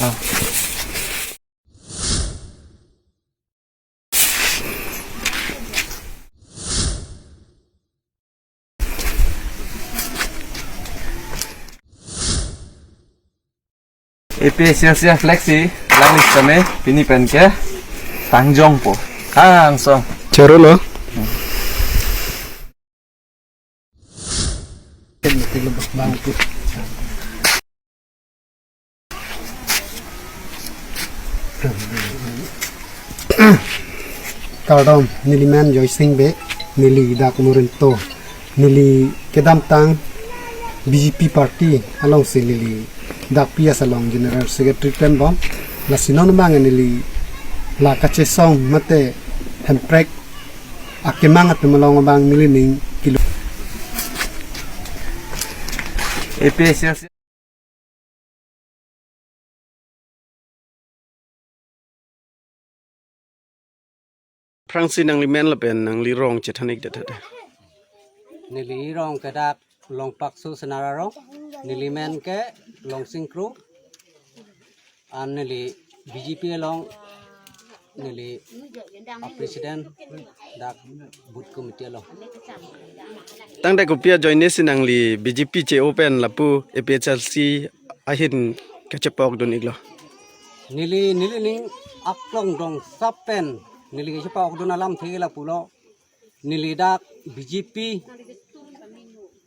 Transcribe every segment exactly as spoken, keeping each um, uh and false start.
Ah. A P H L C flag si langli sitame pini pen ke tangjongpo. Angsong. Choro lo. Kardom, neli men Joysing Bey, neli dak Morinto, neli kedamtang B J P party alongsi neli dak P S along General Secretary klembom, lasi non abang neli la kachesong mate hemprek akemang atum along abang neli ning kilo. A P H L C. Aphrangsi nangli men lapen nangli rong chethan-ik det tha. Neli rong ke dak Longpakso Senar arong, neli men ke Longsing Kro, an neli B J P along, neli a president dak booth committee along. Tangte kopi ajoine si nangli B J P che-o pen lapu A P H L C ahin kachepa-okdun-iklo? Neli, neli ning aklong dong sap pen neli kachepa-okdun alamthe ke lapulo. Neli dak B J P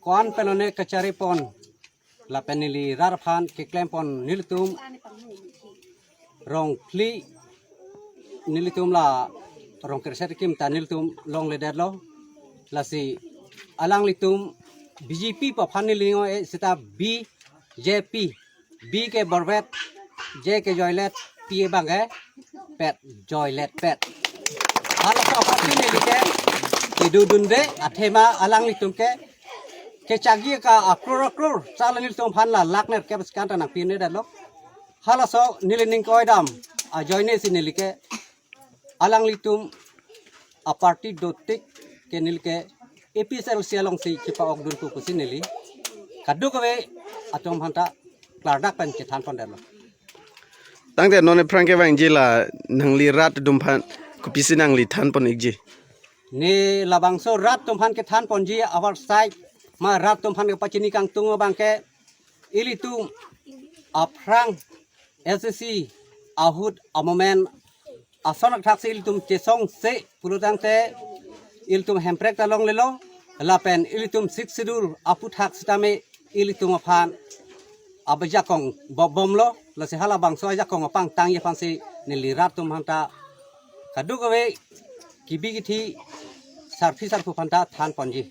ko-an pen lone kacharipon, lapen neli rat aphan keklempon nelitum rong phli, nelitum la rong kre-set akim ta nelitum longledetlo. Lasi alanglitum B J P aphan neli ngo-e seta B J P, B ke Borvet, J ke Joylet, P abang ke Pet, Joylet Pet. Halaso aphan neli ke kedodunde, athema alanglitum ke kechagi ka akror akror, sala nelitum aphan la lakh nerkep sekian ta nangpinedetlo. Halaso neli ning koidam ajoine si neli ke alanglitum a party dotik ke neli ke A P H L C alongsi chepa-okdunpo pusi neli kadokave atum aphanta klardak pen chethanpondetlo. Tangte non aphrang kevangji la nangli rat atum aphan kopisi nangli thanpon-ikji? Ne labangso rat atum aphan kethanponji, our side ma rat atum aphan kepachini kangtung abang ke ilitum aphrang S A C ahut amomen ason athak si ilitum chesongse pulotangte ilitum hemprek ta longlelo, lapen ilitum Sixth Schedule aphuthak sitame ilitum aphan ajakong bobomlo, lasi halabangso ajakong apangtangji aphansi neli rat atum aphanta kadokave kebi kethe sarpi sarpo aphanta thanponji.